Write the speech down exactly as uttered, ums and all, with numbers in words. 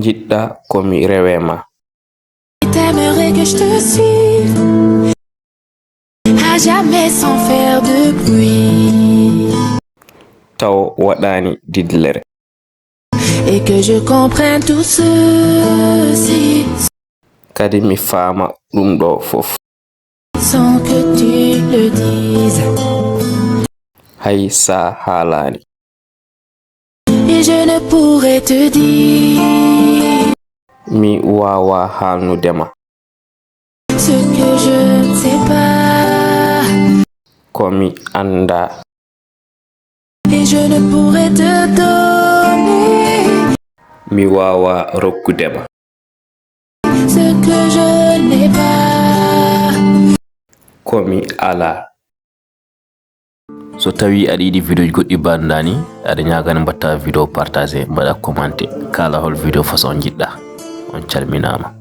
Jiɗɗa ko mi rewe ma. T'aimerais que je te suive à jamais sans faire de bruit. Taw waɗaani didlere. Et que je comprenne tout ceci. Kadi mi faama ɗum ɗo fof. Sans que tu le dises. Hay sa haalaani. Et je ne pourrais te dire. Mi waawa haalnude ma. Ce que je ne sais pas. Ko mi annda. Et je ne pourrais te donner. Mi waawa rokkude ma. Ce que je n'ai pas. Ko mi alaa. So tawi aɗa yiɗi vidéo ji goɗɗi banndani, aɗa ñaagani mbatta vidéo partagé, mbaɗa commenté, kala hol vidéo façon jiɗɗa. On calminaama.